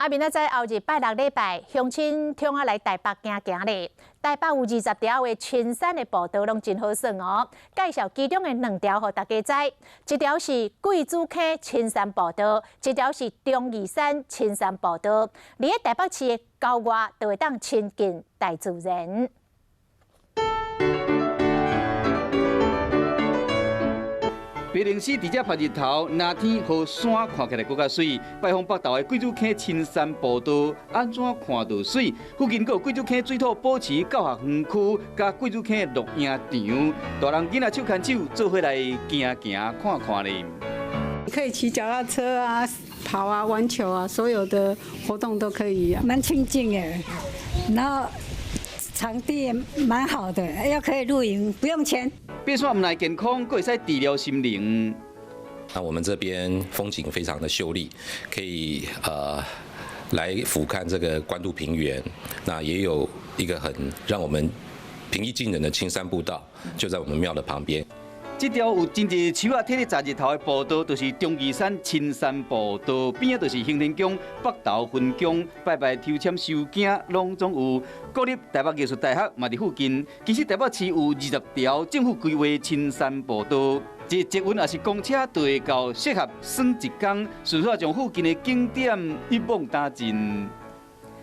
啊，明仔載後日拜六禮拜，鄉親通仔來台北行行咧。台北有20條的深山的步道，攏真好耍哦。介紹其中的兩條予大家知，一條是貴子坑深山步道，一條是忠義山深山步道。佇咧台北市的郊外，就會當親近大自然。白靈溪佇遮曬日頭，藍天予山看起來閣較媠。拜訪北投的貴子坑深山步道，按怎看都媠。附近閣有貴子坑水土保持教學園區，佮貴子坑露營場，大人囡仔手牽手做伙來行行看看咧。可以騎腳踏車啊，跑啊，玩球啊，所有的活動都可以啊。蠻清靜的，然後場地也蠻好的，又可以露營，不用錢。爬山毋但健康，閣會使治療心靈。那我們這邊風景非常的秀麗，可以來俯瞰這個關渡平原。那也有一個很讓我們平易近人的青山步道，就在我們廟的旁邊。這條有真濟樹仔替咧遮日頭的步道，就是忠義山深山步道，邊仔就是行天宮北投分宮，拜拜抽籤收驚攏總有。國立台北藝術大學嘛佇附近。其實台北市有20條政府規劃深山步道，坐捷運抑是公車就會到，適合耍一工，順煞將附近的景點一網打盡。